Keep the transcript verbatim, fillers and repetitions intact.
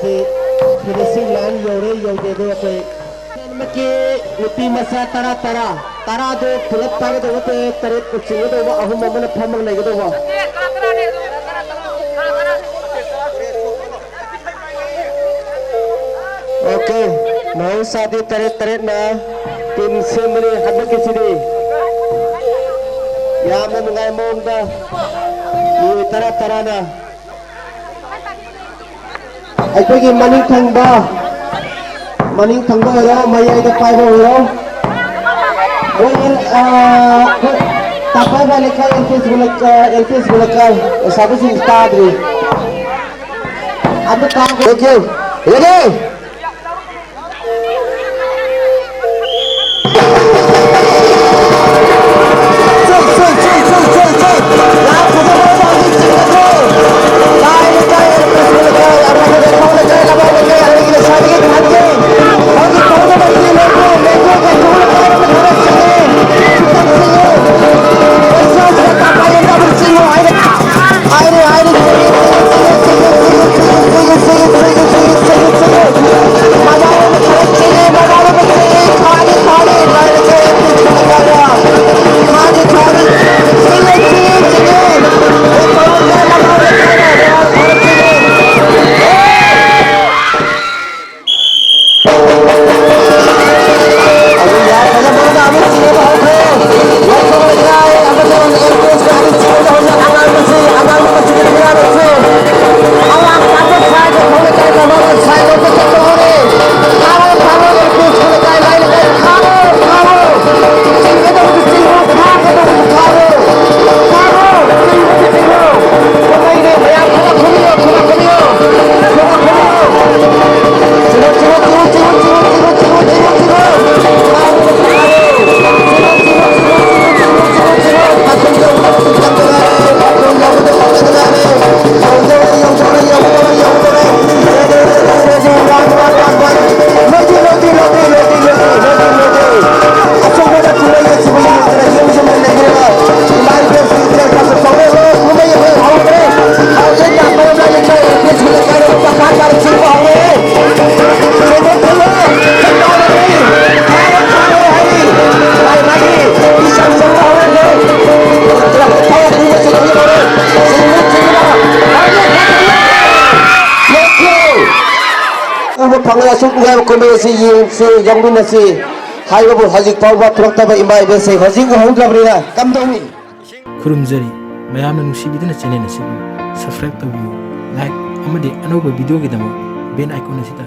Finishing line ꯌꯧꯔꯦ ꯌꯧꯗꯦꯗꯣ ꯑꯩꯈꯣꯏ ꯑꯃꯒꯤ ꯅꯨꯄꯤ ꯃꯆꯥ ꯇꯔꯥ ꯇꯔꯥ, ꯇꯔꯥꯗꯣ ꯄꯨꯂꯞ ꯄꯥꯏꯒꯗꯧꯕ ꯅꯠꯇꯦ, ꯇꯔꯦꯠ ꯆꯤꯡꯒꯗꯧꯕ, ꯑꯍꯨꯝ ꯑꯃꯅ ꯐꯝꯃꯒ ꯂꯩꯒꯗꯧꯕ꯫ ꯑꯣꯀꯦ, ꯃꯍꯧꯁꯥꯗꯤ ꯇꯔꯦꯠ ꯇꯔꯦꯠꯅ ꯇꯤꯝ ꯁꯦꯝꯕꯅꯤ꯫ ꯍꯟꯗꯛꯀꯤꯁꯤꯗꯤ ꯌꯥꯝꯅ ꯅꯨꯡꯉꯥꯏ ꯃꯑꯣꯡꯗ ꯃꯤꯑꯣꯏ ꯇꯔꯥ ꯇꯔꯥꯅ ꯑꯩꯈꯣꯏꯒꯤ ꯃꯅꯤꯡ ꯊꯪꯕ, ꯃꯅꯤꯡ ꯊꯪꯕ ꯑꯣꯏꯔꯣ, ꯃꯌꯥꯏꯗ ꯄꯥꯏꯕ ꯑꯣꯏꯔꯣ, ꯃꯣꯏ, ꯑ, ꯇꯥꯄꯥꯏꯕ ꯂꯩꯀꯥꯏ, ꯑꯦꯜ ꯄꯤ ꯁ꯭ꯀꯨꯜ ꯂꯩꯀꯥꯏ, ꯑꯦꯜ ꯄꯤ ꯁ꯭ꯀꯨꯜ ꯂꯩꯀꯥꯏ, ꯂꯩꯁꯥꯕꯤꯁꯤꯡ ꯇꯥꯗ꯭ꯔꯤ꯫ ꯑꯗꯨ ꯇꯥ-, ꯑꯣꯀꯦ, ꯔꯦꯗꯤ? ꯐꯪꯂꯒ ꯑꯁꯨꯛ ꯅꯨꯡꯉꯥꯏꯕ ꯀꯨꯝꯍꯩ ꯑꯁꯤ ꯌꯦꯡꯁꯤ, ꯌꯥꯎꯃꯤꯟꯅꯁꯤ ꯍꯥꯏꯕꯕꯨ ꯍꯧꯖꯤꯛ ꯐꯥꯎꯕ ꯊꯣꯛꯂꯛꯇꯕ ꯏꯃꯥ ꯏꯕꯦꯜꯁꯤꯡ ꯍꯧꯖꯤꯛ ꯎꯍꯧꯗ꯭ꯔꯕꯅꯤꯅ ꯀꯝꯗꯧꯅꯤ? ꯈꯨꯔꯨꯝꯖꯔꯤ꯫ ꯃꯌꯥꯝꯅ ꯅꯨꯡꯁꯤꯕꯤꯗꯨꯅ ꯆꯦꯅꯦꯜ ꯑꯁꯤꯕꯨ ꯁꯕꯁꯀ꯭ꯔꯥꯏꯕ ꯇꯧꯕꯤꯌꯨ, ꯂꯥꯏꯛ ꯑꯃꯗꯤ ꯑꯅꯧꯕ ꯚꯤꯗꯤꯑꯣꯒꯤꯗꯃꯛ ꯕꯦꯜ ꯑꯥꯏꯀꯣꯟ ꯑꯁꯤꯗ